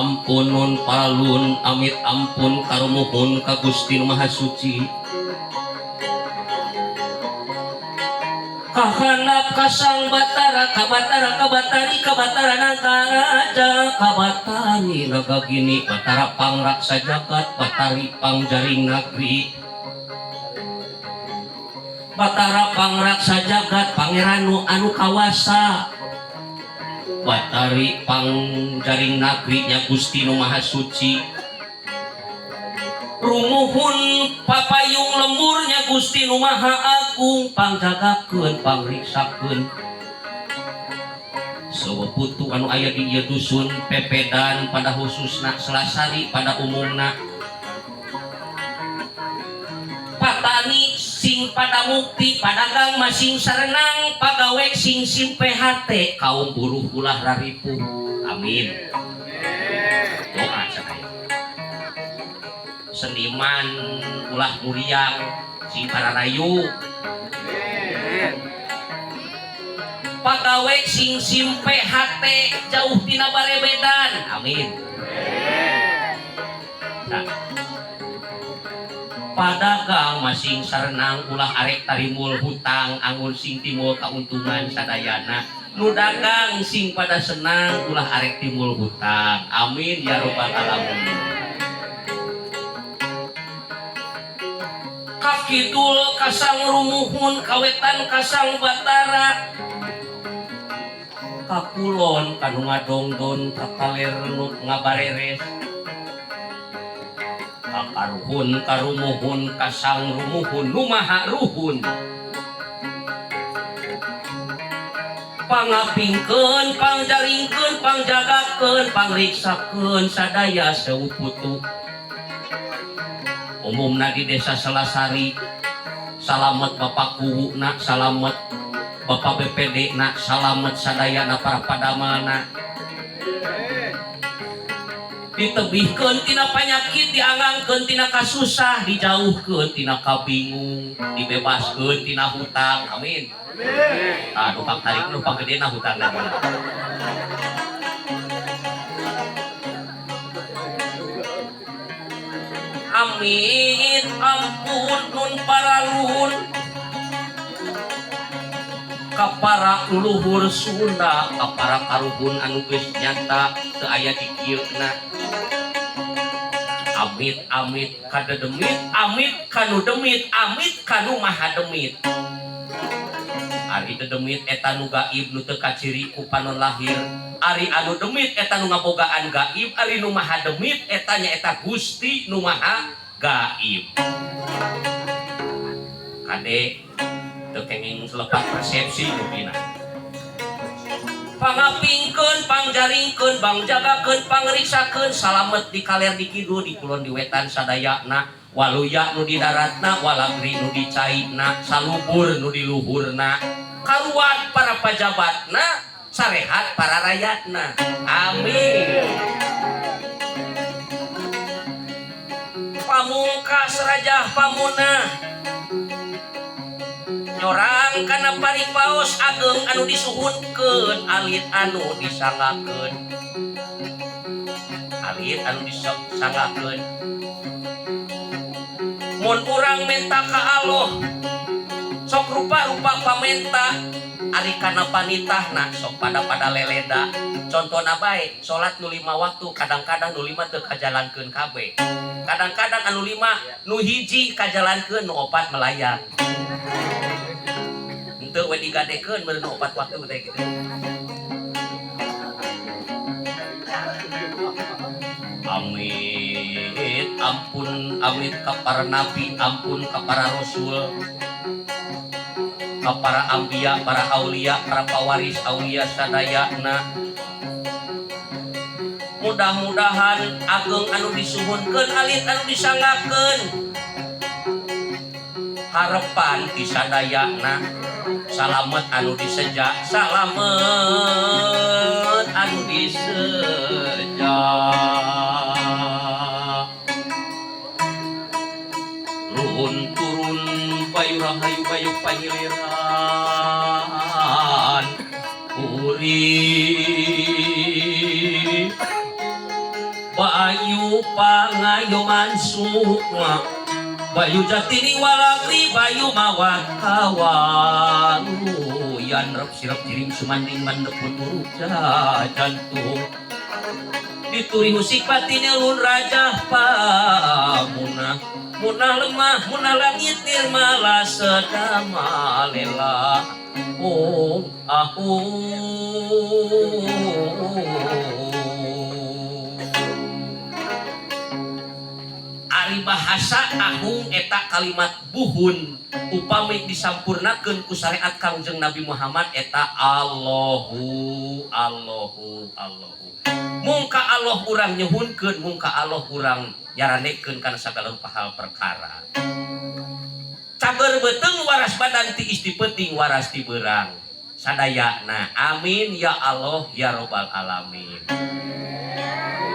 Ampun nun paralun, amit ampun karumuhun ka Gusti Nu Maha Suci. Kahandap ka Sang Batara, ka Batara ka Batari, ka Batara Nagaraja, ka Batari Nagagini, Batara Pangraksa Jagat, Batari Pangjaring Nagri, Batara Pangraksa Jagat, Pangeran nu anu kawasa, Batari Pangjaring Nagri nya Gusti Nu Maha Suci. Rumuhun papayung lemburnya Gusti Nu Maha Agung, pangjagakeun pangriksakeun sewa putu anu aya di ieu dusun Pepedan pada khususna, Selasari pada umumna, patani sing pada mukti, padagang masing sarenang, pagawe sing simpe hate, kaum buruh ulah raripuh, amin. Doa sadaya. Seniman ulah muriang, sing pararayu, pagawe sing simpe hate, jauh tina barebedan, amin. Nah, padagang masing sarenang, ulah arek tarimul hutang, anggur sing timbul keuntungan sadayana. Nu dagang sing pada senang, ulah arek timbul hutang, amin ya robbal alamin. Kakidul kasang rumuhun, kawetan kasang Batara, kakulon kanu ngadongdon, kakaler nu ngabareres, kakaruhun karumuhun kasang rumuhun nu maha ruhun, pangapingkeun pangjaringkeun pangjagakeun pangriksakeun sadaya sewu putu umumna di desa Selasari. Salamet Bapak Kuwu na, salamet Bapak BPD na, salamet sadayana para padamelna, ditebihkeun tina panyakit, diangangkeun tina kasusah, dijauhkeun tina kabingung, dibebaskeun tina hutang, amin. Ah, nu tarik nu pagedena hutangna. Amit ampun nun paralun ka para leluhur Sunda, ka para karuhun anu geus nyata teu aya di kieuna. Amit amit ka dedemit, amit kanu demit, amit kanu maha demit. Ari dedemit eta nu gaib, nu teu kaciri ku panon lahir. Ari anu demit eta nu ngabogaan gaib. Ari nu maha demit eta nyaeta Gusti nu maha gaib. Kade teu kenging selepat persepsi nu dina. Pangapingkeun pangjaringkeun bangjagakeun pangriksakeun, salamet di kaler di kidul, di kulon di wetan sadayana, waluya nu di daratna, walagri nu di caina, salubur nu di luhurna, karuat para pajabatna, sarehat para rakyatna, amin. Pamungkas Raja Pamunah nyorang kana paripaos ageng anu disuhunkeun, alit anu disanggakeun, alit anu disanggakeun. Mun urang menta ka Allah sok rupa-rupa pamenta, ari kana panitahna sok pada-pada leleda. Contohna bae salat nu 5 waktu, kadang-kadang nu 5 teu kajalankeun kabeh, kadang-kadang anu 5 nu hiji kajalankeun, nu 4 melayang, henteu we digadekeun meureun nu 4 waktu teh kitu. Amit ampun, amit ka para nabi, ampun ka para rasul, ka para ambiya, para aulia, para pawaris aulia sadayana. Mudah-mudahan ageng anu disuhunkeun, alit anu disanggakeun, harepan ti sadayana, salamet anu diseja, salamet anu diseja. Turun turun bayu rahayu bayu panyiliran kuring. Pangayoman sukma Bayu jatini walagri bayu mawat kawaluyan rep sirep jiring sumanding mandepun uruk jantung dituri usik batine ulun raja pamunah munah lemah munah langit nirmala sedama lela oh ahung. Ari bahasa ahung eta kalimat buhun upami disampurnakeun ku syariat Kangjeng Nabi Muhammad eta Allahu Allahu Allahu. Mung ka Allah urang nyuhunkeun, mung ka Allah urang nyaranekeun kana sagala rupa hal perkara. Cager beuteung waras badan tiis ti peuting waras ti beurang. Sadayana amin ya Allah ya robbal alamin.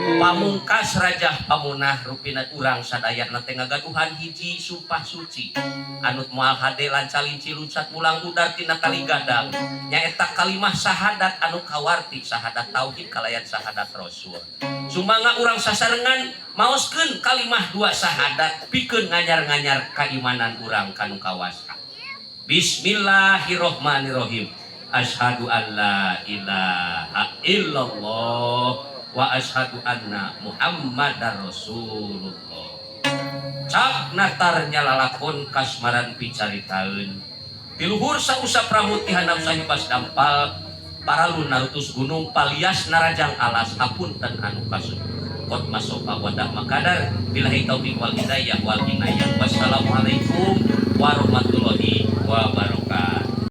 Pamungkas Rajah Pamunah rupina urang sadayana teh ngagaduhan hiji sumpah suci anut moal hade lancalinci luncat mulang udar tina tali gadang nyaeta kalimah sahadat anu kawarti sahadat tauhid kalayan sahadat rasul. Sumangga urang sasarengan maoskeun kalimah dua sahadat pikeun nganyar-nganyar kaimanan urang kanu kawasa. Bismillahirrohmanirrohim. Asyhadu an la ilaha illallah wa asyhadu anna Muhammadar Rasulullah. Cak natar nyalalakon kasmaran picaritaeun. Tiluhur sausap rambut ti handap sahibas dampal paralun narutus gunung palias narajang alas hapunten anu kasut. Kot masofa wadah makadar billahi taufiq wal hidayah wal inayah. Wassalamualaikum.